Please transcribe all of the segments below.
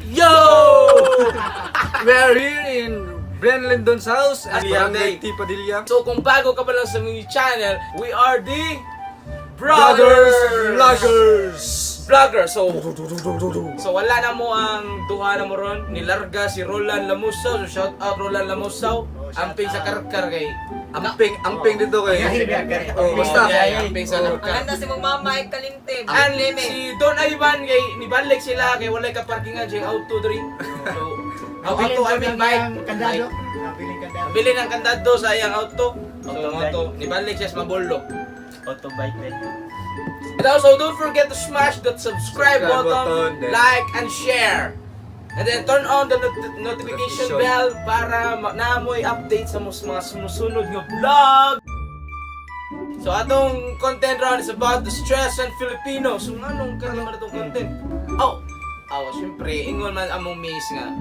Yo! We are here in Brian Lindon's house at Barangay T. Padilla. So kung bago ka pa lang sa aming channel, we are the Brothers Vloggers! Vlogger. So wala na mo ang duha na mo ron. Nilarga si Roland Lamusaw. So shout out Roland Lamusaw. Amping sa karkar kay Amping, amping dito kay. Oh, basta. Oh, yeah, amping sa karkar. Ang ganda si mong mama ay kalimtim. And si Don Ivan kay nibalik sila kay walay ka parkingan siyang auto diri. So auto, I mean bike. Kandado. Bike. Nabiling kandado. Bili ng kandado sa iyang auto. So auto nibalik siya sa Mabolo. Auto bike din. And also, don't forget to smash that subscribe Subscribe button, button, like, and share. And then turn on the notification Notification. bell para naamoy update sa mga sumusunod nga vlog. So atong content round is about the stress and Filipino. So anong karon man atong content? Oh, oh, syempre ingon man among miss nga.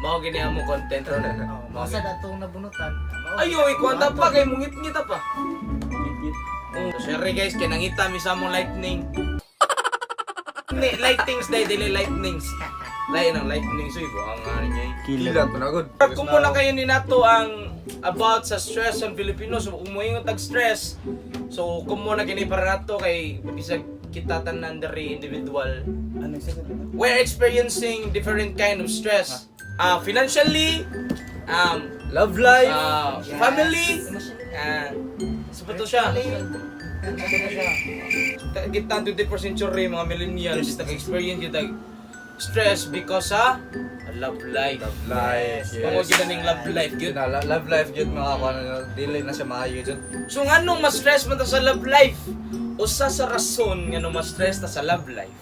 Mao gini among content ron. Mao Masa gini. datong nabunutan. Ayo, ikwanta pa kay mungit-ngit pa. Oh, sorry guys, kay nangita mi sa among lightning. Ni lightings dai dili lightnings. Lain ang lightning so ibo ang ano niya. Eh. Kilat pa na good. Kung muna kayo ni nato ang about sa stress ang Filipino, so kung moingon tag stress, so kung muna kini para nato kay bisag kita tanan diri individual. Ano siya? We're experiencing different kind of stress. Financially, Love life. Family, so pa to siya. Kita 21st century mga millennials nag-experience kita stress because sa love life. Love life. Yes. Yes. Kita ning love life gyud. Na, love life jud mga kuan dili na siya maayo jud. So nganong mas stress man ta sa love life? Usa sa rason nganong mas stress ta sa love life.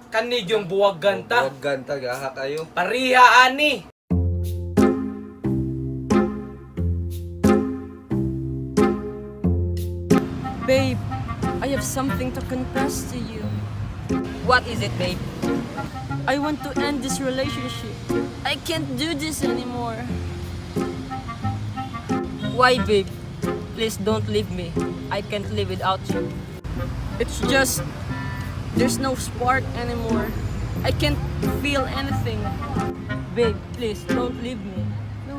Kani yung buwagan ta. Huwag ganta gaha kayo. Pariha ani. Babe, I have something to confess to you. What is it, babe? I want to end this relationship. I can't do this anymore. Why, babe? Please don't leave me. I can't live without you. It's just there's no spark anymore. I can't feel anything. Babe, please don't leave me. No.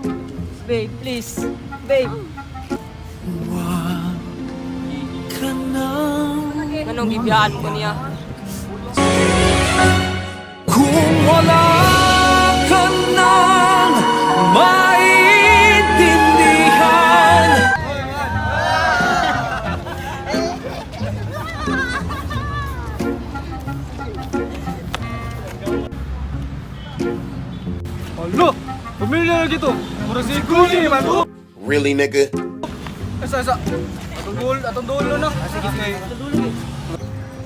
Babe, please. Babe. Anong gibiyaan mo niya? Kung wala ka nang maintindihan. Alo, pamilya na dito. Murag si Guni man. Really, nigga? Asa asa. Atong dulo, atong dulo na. Sige, sige.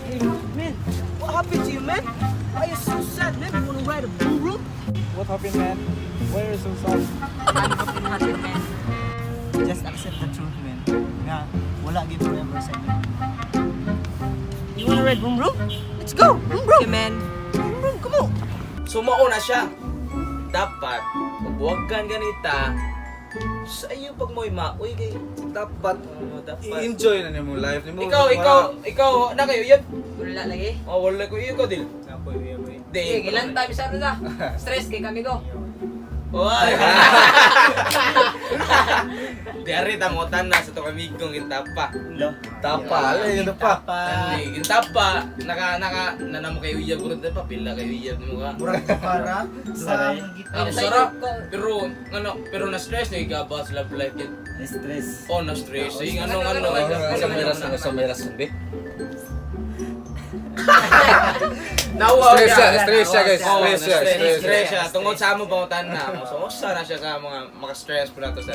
Hey, man, what happened to you, man? Why you so sad, man? You wanna ride a blue room? What happened, man? Why are you so sad? I'm broken hearted, man. Just accept the truth, man. Nga, wala gid forever sa inyo. You wanna ride room room? Let's go, room room. Okay, man. Room room, come on. So mauna siya. Dapat pagbuwagan ganita sa iyo pag mo'y maoy kay Dapat oh, dapat. i-enjoy na nimo life nimo. Ikaw, ikaw, ikaw, na kayo yan. Wala lagi. Oh, wala ko iyo ko dil. Apoy, apoy. Di. Eh, ilan tayo sa na? Stress kay kami ko. Oy. Di ari tamotan na sa tong amigong gintapa. Tapa, alay yun pa. Tani gintapa naka naka nanamo kay uyab ko pa pila kay uyab nimo ka. Murag ko para sa Ang sarap. Pero ano, pero na stress na ikaw sa love life yun. Stress. Oh, na stress. Ay, ano ano Sa may rason, sa may rason be. Nawa Stress siya, stress siya guys, Oh, stress siya, na-stress, stress stress siya. Tungod sa amo pangutan na. So, usa na siya sa mga maka-stress po na to sa.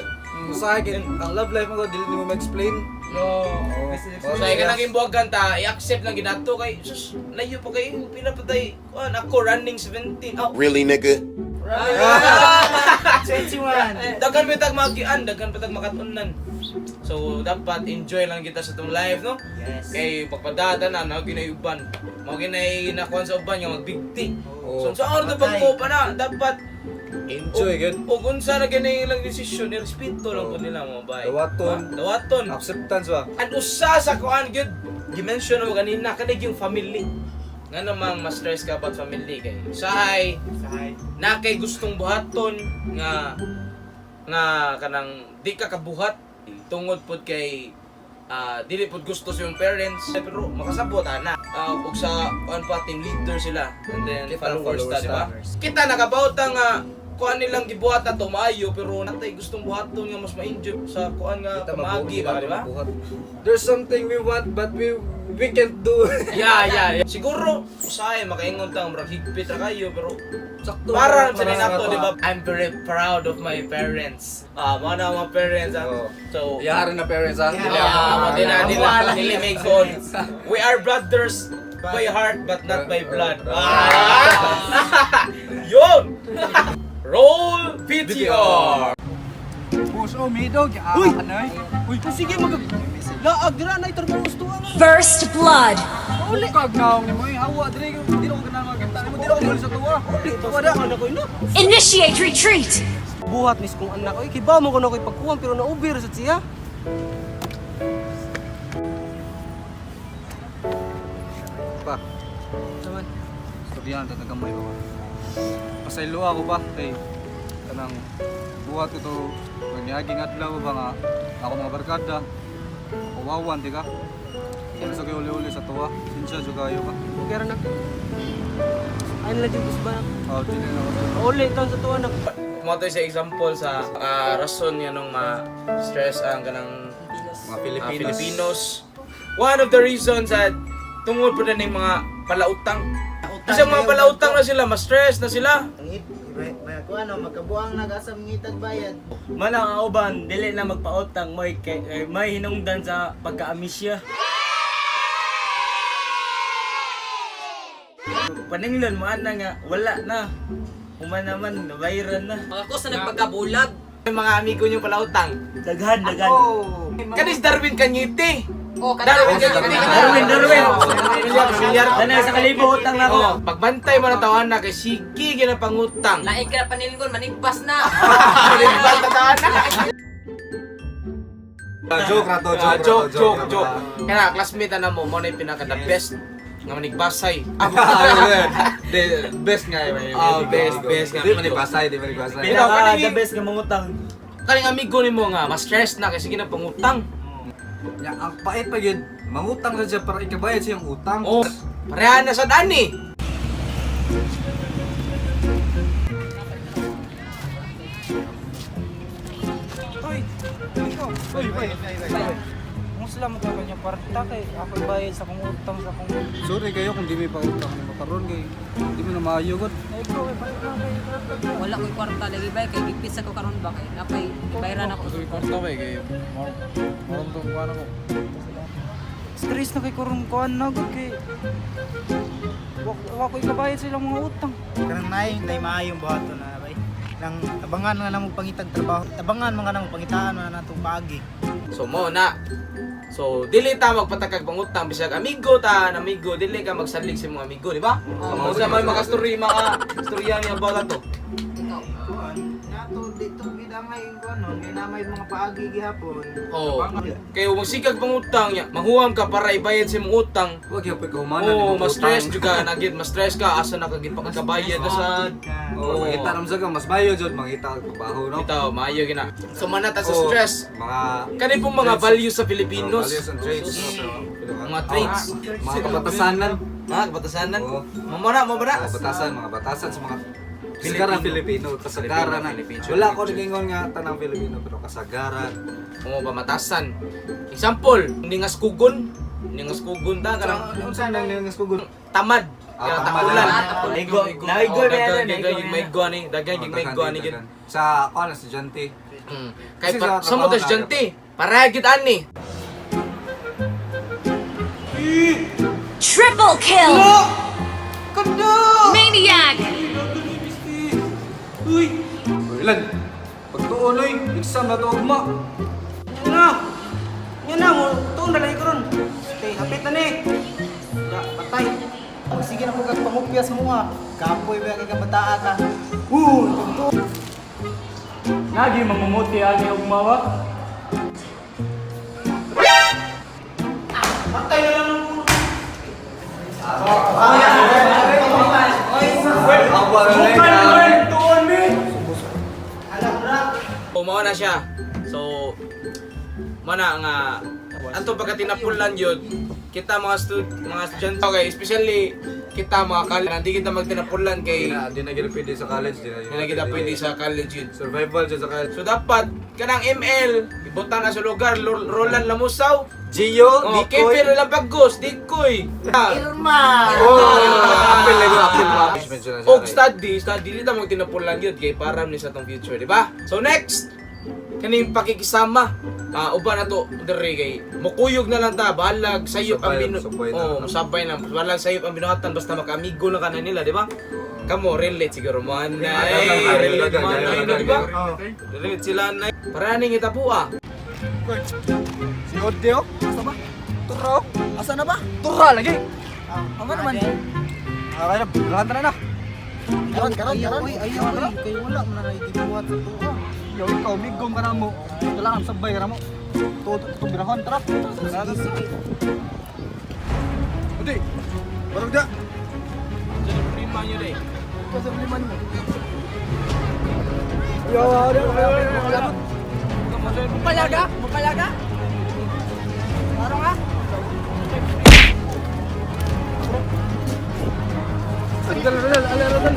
Sa akin, ang love life mo dili nimo ma-explain. No. Oh, So, ikaw naging buwagan ta, i-accept lang ginato kay sus, layo pa kayo, pila pa tayo. Kuan ako running 17. Oh. Really, nigga? 21. Daghan pa tag magian, daghan pa tag makatunan. So, dapat enjoy lang kita sa tong life, no? Yes. Kay pagpadada na, na ginay uban. Mao ginay nakuan sa uban nga magbigti. Oo. So, sa ordo pagko pa na, dapat Enjoy gud. O kung sa na ganay lang desisyon, irespeto lang po nila mga bay. Dawaton. Ha? Dawaton. Acceptance ba? Ang usa sa kuan gyud, gimension mo kanina kanig yung family. Nga namang ma-stress ka about family kay usahay na kay gustong buhaton nga nga kanang di ka kabuhat tungod pod kay dili pod gusto sa iyong parents, pero makasabot ana. Ug sa kuan pa, team leader sila and then Kita, followers ta, followers di ba? ta. Kita nakabawta nga kuan nilang gibuhat ato maayo, pero natay gustong buhaton nga mas ma-enjoy sa kuan nga Kita pamaagi ba, di ba? mabuhat. There's something we want but we can't do. Yeah. Siguro usahay makaingon ta murag higpit ra kayo, pero Sakto. para sa Para nato, sa di ba? I'm very proud of my parents. Mo na ang mga parents ah. Oo. So, Yari na parents ah. Dili ah, ako. di na, di na, dili may con. We are brothers by heart but not by blood. Ah! Yun! Roll VTR! Puso mi dog. Uy! Anoy. Uy, sige mag laag dira na itarbaho gusto ang. First blood. Uli. Kag naong nimo eh. Hawa diri di ko ganang magkita nimo. Di ko gul sa tuwa. Uli, wala anak ko ina. Initiate retreat. Buhat mis kong anak oy, kibaw mo kuno ko'y pagkuwang pero naubir sa siya. Pa. Naman. Storyahan ta tagamay ba. Pasaylo ako ba kay kanang buhat ko to pagniaging adlaw ba nga ako mga barkada. Kawawan di ka. Wala sa kayo uli-uli sa tuwa. Sinsya jud kayo ba. Okay ra na. Ay nila dito ba? Oh, dili na ako. Uli taon sa tuwa anak. Mo to sa example sa rason nga nung ma-stress ang kanang Mga Pilipinos. Filipinos. One of the reasons that tungod po na ning mga palautang. Kasi mga palautang na sila, ma-stress na sila. Kung ano, magkabuang nag-asam ngitag bayad. Manang ang uban, dili na magpautang, may, kay, eh, may hinungdan sa pagkaamisya. Paninglon mo ana nga, wala na. Human naman, nabayaran na. Mga ko sa nagpagkabulag. Yung mga amigo niyo palautang. Daghan, daghan. Kanis Darwin Cañete. Oh, Darwin Cañete. Darwin, Darwin. Milyar, milyar. Tanay sa kalibo utang na ako. Oh, pagbantay mo na tawahan na kay sige ginapangutang. Lain ka na panilgon, manigpas na. Manigpas na tawahan na. Joke ra to, Ah, joke ra to, joke, joke, ra to. joke. Kaya classmate na mo, mo na yung pinaka the best nga manigbasay. The best nga eh. Ah, best, best nga. Di man ipasay, di man ipasay. Ikaw, Pinaka kaning- the best nga mangutang. Kaning amigo nimo nga ma-stress na kasi ginapangutang. Ya, ang pait pa yun. Mangutang na siya para ikabayad siya yung utang. Oh, pareha na sa dani. Uy, ikaw. Uy, uy, Kung sila mo kanya kwarta kay ako bayad sa akong utang sa akong. Sorry kayo kung di may pautang ni makaroon kay di mo na maayo gud. Ay, ikaw eh, balik na kay. Wala ko'y kwarta lagi ba kay gipit sa ko karon ba kay napay bayaran ako. Kwarta ba kay moron tong kuan ako. Stress na kay kurong kuan na gud kay wa ko'y kabayad sa ilang mga utang. Kanang nay, nay maayong buhaton na bay. Nang tabangan nga namo pangitag trabaho, tabangan mga namo pangitaan mga natong paagi. So mo na. So dili ta magpatakag pangutang bisag amigo ta amigo, dili ka magsalig sa imong amigo, di ba? Oh, unsa may makastorya mga storya niya about ato? Ikaw. Kuan, nato dito gidangay kuan nun, kay namay mga paagi gihapon. Oh. Kay magsigag pangutang niya, mahuwam ka para ibayad sa imong utang. Wag gyud pagkahumanan Oh, ma-stress jud ka, nagit ma-stress ka asa na ka gid pagkabayad na sa. Oh, mangita naman sa ka mas mayo jud mangita og trabaho no. Bitaw, maayo gina. So manata sa Oh, stress. Mga Kani pong mga values sa Filipinos. Values and traits. Mga traits. Mga kabatasanan. Ha, kabatasanan. Oo. Mamara, mamara. Mga batasan, mga batasan sa mga kasagaran Filipino, kasagaran na. Filipino, Wala ko nagingon nga tanang Filipino pero kasagaran. Mga pamatasan. Example, ningas kugon. Ningas kugon ta kanang Unsa nang ningas kugon? Tamad. Ah, Kaya tamad. takulan. Naigo, naigo Oh, na dagan yan, gid naigo yung na may yan. guan ni, dagan yung may guan ni gid. Sa kuan estudyante. Kay Kasi pa, sa sa mo trabaho tas estudyante, para gid ani. Triple kill. Maniac. Uy, lan. Pagtuon oy, exam na to ugma. Na. Nya na mo, tuon na lagi karon. Kay hapit na ni. Ya, patay. Sige na ko kag pangupya sa mga. Kapoy ba kay kabataan ta. Tugto. Nagi mamumuti ani ugmawa. Patay na lang ng Ah, Wa na Tuon mi. O mao na siya. So mana nga anto pagka tinapulan yun, kita mga mga estudyante, okay, especially kita mga college, hindi kita magtinapulan kay Di na gid pwede sa college, di na. hindi na kita pwede sa college yun. Survival jud sa college. So dapat kanang ML ibutang na sa lugar, Roland Lamusaw. Gio, Oh, Dikoy. Kefir lang pagos, Dikoy. Irma! Oh, apil lagi, apil. Og study, study dito mo tinapulan yun kay para ni sa tong future, di ba? So next, kaning pakikisama. Ah, uban na to diri kay mukuyog na lang ta, balag sayop ang Sabay, binu. sabay na Oh, lang. musabay na. Balag sayop ang binuhatan basta makaamigo lang kana nila, di ba? Kamo relate siguro mo anay. Relate mo anay, no, di ba? Relate sila anay. Para ning itapo ah. Si Odeo. Asa ba? Tura. Asa na ba? Tura lagi. Ama naman. Ah, kaya birahan na na. Karon, karon, karon. Uy, ayaw, uy. Kay wala man na gibuhat sa tuwa. Yo, ikaw migom ka na mo. Kailangan sabay ka na mo. To to to birahan tara. Sige, sige. Odi. Barog da. Prima nyo day. Ikaw sa liman mo. Yo, yo, yo, yo. Mapalaga? Mapalaga? Parang ah. Dal dal dal dal.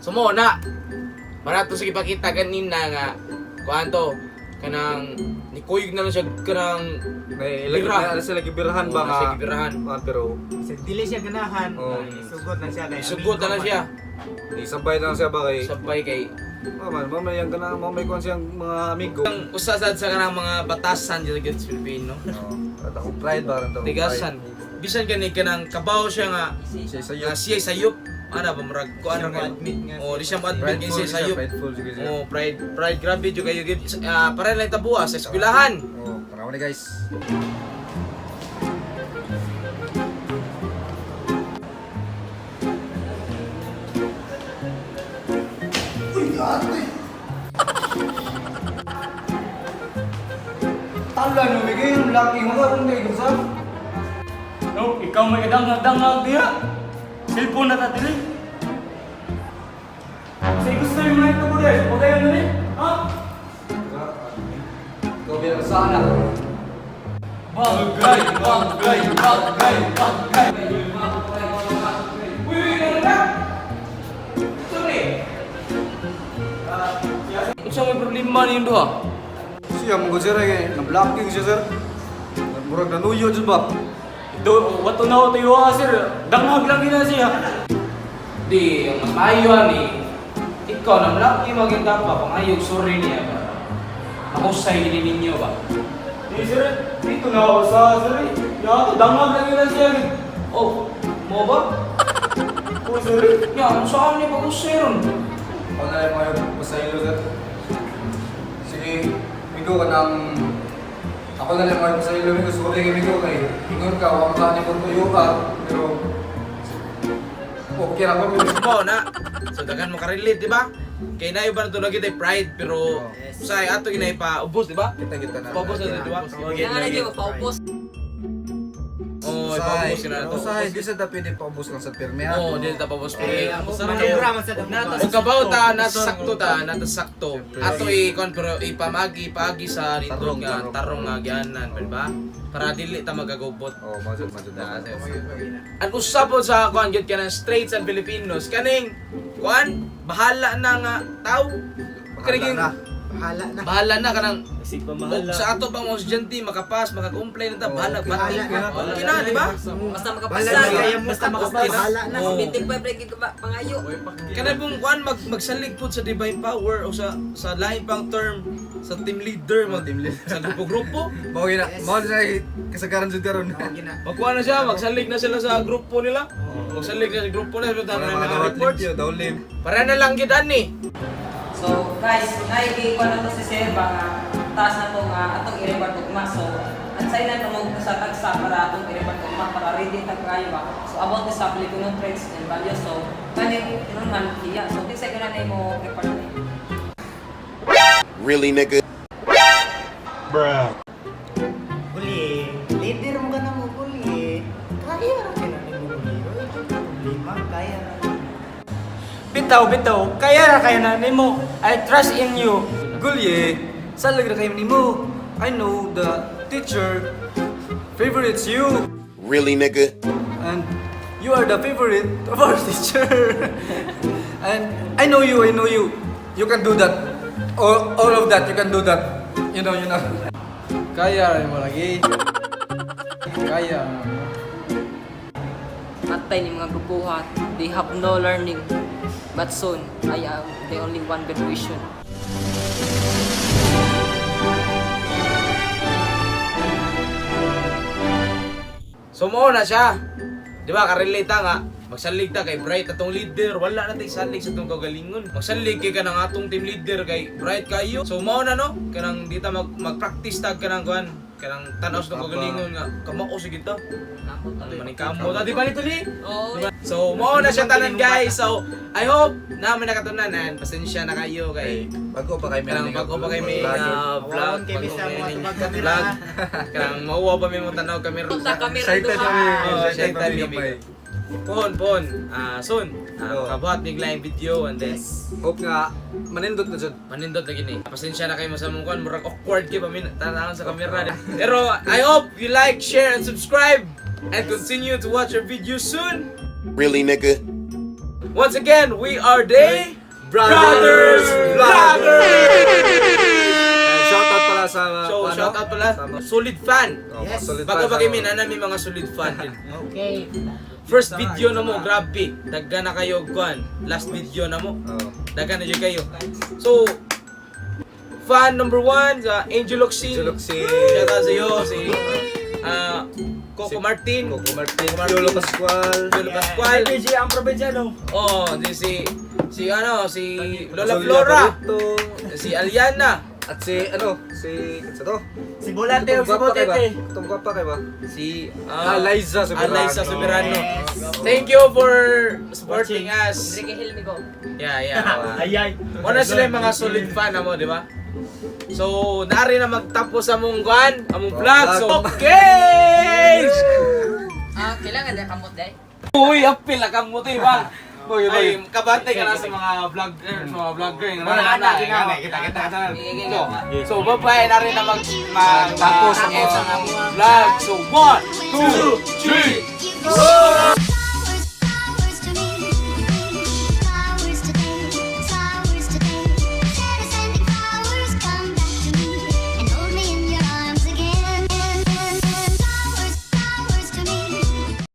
So mo na. Marato sa gipakita ganina nga kuan to kanang nikuyog na lang siya kanang May lagi Bira. na sila gibirahan ba Oo, nga? nasa gibirahan. Ah, pero Dili siya ganahan. Oo. Sugot na siya kay. Sugot na lang siya. Isabay na lang siya ba kay Sabay kay Mama, mama yang kana mama kuan siyang mga amigo. ang usa sad sa kanang mga batasan dyan sa Pilipino. Oo. At ako pride ba ron to? Tigasan. Bisan kani kanang kabaw siya nga Siya sayo. nga siya sayop. Ana ba murag kuan ra kayo. Oh, di siya ma-admit kay Prideful siya siya, sayop. prideful siya siya. Oh, pride pride grabe jud kayo gid. Ah, para lang tabuha sa eskwelahan. Oh, tanaw ni guys. Tala no, Miguel, laki mo ka kung kay sa. No, ikaw may kadangag-dangag diha. Cellphone na ta dili. Sa gusto yung mga ito ko dahil, pagayon na rin. Ha? Ikaw bilang sana. Bagay, bagay, bagay, bagay. Uy, uy, ano na? Sorry. Unsa may problema niyong duha? Siya mo sir kay na-blocking siya sir. Murag nanuyo jud ba? Do, wato na ako tayo ah, sir. Dangag lang gina siya. Di, ang mas maayo ani, ikaw na laki maging pa, pangayog sorry niya ba? Mahusay ni ninyo ba? Di sir, dito na ako sa sir. Ya, dangag lang gina siya. Oh, mo ba? Oh, sir. Ya, ano saan niya pag-usay ron? Ako na lang mga pasaylo sir. Sige, migo ka ng ako na lang mga pasaylo migo sorry kay migo kay ingon ka wa ka ni tuyo ka pero okay ra ko migo. Mo na. So daghan mo ka-relate, di ba? Kay na iba na to lagi tayo pride pero usay ato ginay pa ubos, di ba? Kita kita na. Paubos na, di ba? Kailangan na dyan, paubos. Oh, ipaubos na to. Usahay, di sa ta pwede paubos lang sa pirmi ha. Oh, di ta paubos pirmi. Manubra man sa dangag. O kabaw ta, nasa sakto ta, nasa sakto. Ato i-kon pero ipamagi, paagi sa nindot Tarong, nga tarong. tarong nga gianan, di ba? Para dili ta magagubot. Oh, majud majud. Ang usapon sa kuan gyud kanang straights and Filipinos kaning kuan bahala na nga tao. Bahala na. Bahala na. Bahala na kanang Kasi og pamahala. sa ato pang mga estudyante makapas, makakomply na ta, bahala Okay. bati. Bahala na. Okay na, di ba? Basta Bahala makapasa. na kaya mo. Basta makapasa. Bahala na. Oo. 25 lagi ka ba pangayo. Kanang pong kuan magsalig pud sa divine power o sa lain pang term sa team leader mag Team leader. sa grupo-grupo. Mao gina, mao na siya kasagaran jud karon. Magkuha na siya, magsalig na sila sa grupo nila. Magsalig na sa grupo nila, sa Para mga mga dawat reports. limpyo, daw lim. Para na lang gid ani. So guys, naigi ko na to si Sir ba nga taas na to nga atong i-report ugma. So unsay na tumong sa tagsa para atong i-report ugma para ready ta kayo ba. So about the sa Filipino traits and values. So kani tinon man hiya. So kinsay ko na nimo report ni? Really, nigga? Uli, leader mo ka na mo, Uli. Kaya ra kina nimo, Uli. Bitaw, bitaw. Kaya ra kaya na nimo. I trust in you. Gulye, salag ra kayo nimo. I know the teacher favorites you. Really, nigga? And you are the favorite of our teacher. And I know you, I know you. You can do that. All of that, you can do that. You know, you know. Kaya ra mo lagi. Kaya. Patay ni mga grupuha, they have no learning. But soon, I am the only one graduation. So mao na siya. Di ba karelate ta nga magsalig ta kay bright atong leader, wala na tay salig sa atong kagalingon. Magsalig kay kanang atong team leader kay bright kayo. So mao na no, kanang di ta mag mag-practice tag kanang kuan, kanang tan-aw sa atong kagalingon nga kamao sige ta. Maning kamo ta di ba ni tuli? Oo. So mao na siya tanan, guys. So I hope na may nakatunan and pasensya na kayo kay Bago pa kayo. Kanang bago pa kay may vlog, Kay bago Misa, may mga tubag kamera. vlog. Kanang mauwa pa may mo tanaw kamera. Punta kami Excited duha. kami. Oh, Excited excited kami kami. gamay. Pon, pon. Ah, soon. Ah, Oo. kabuhat mig live video and then Hope nga manindot na jud. manindot na gini. Pasensya na kayo mo sa mong kuan, murag awkward kay pamin tanawon sa kamera. Pero I hope you like, share and subscribe and continue to watch our video soon. Really, nigga? Once again, we are the Brothers Vloggers. And shout out pala sa So, ano? shout out pala, Sa- solid fan. Oh, solid Bago fan pa sa- kami, na may mga solid fan din. Okay. First video na mo, grabe. Dagga na kayo, kuan. Last video na mo. Oh. Dagga na jud kayo. So, fan number 1, sa Angel Oxin. Angel Oxin. Shout out sa iyo, si Coco Martin. Coco Martin, Piolo Pascual, Piolo Pascual. RPG ang probinsyano. Oh, di si si ano, si Lola Julia Flora, Barreto, si Aliana, at si ano, si sa to? Si Bulate o si Itong gwapa kay ba? Botete. Itong gwapa kay ba? si Liza Soberano. Liza Soberano. Thank you for supporting us. Enrique Hilmigo. Yeah. Ay ay. Wala sila yung mga solid fan mo, di ba? So, naari na magtapos sa mong kuan, among vlog. So, okay! Ah, kailangan na kamot day. Uy, apil na kamo to, ba? Boy, boy. Ay, kabantay ka na sa mga vlogger, sa mga vlogger. Nga na, kita, kita, kita. So, so bye-bye na rin na mag, mag, Tapos ang ang vlog. So, 1, 2, 3, go!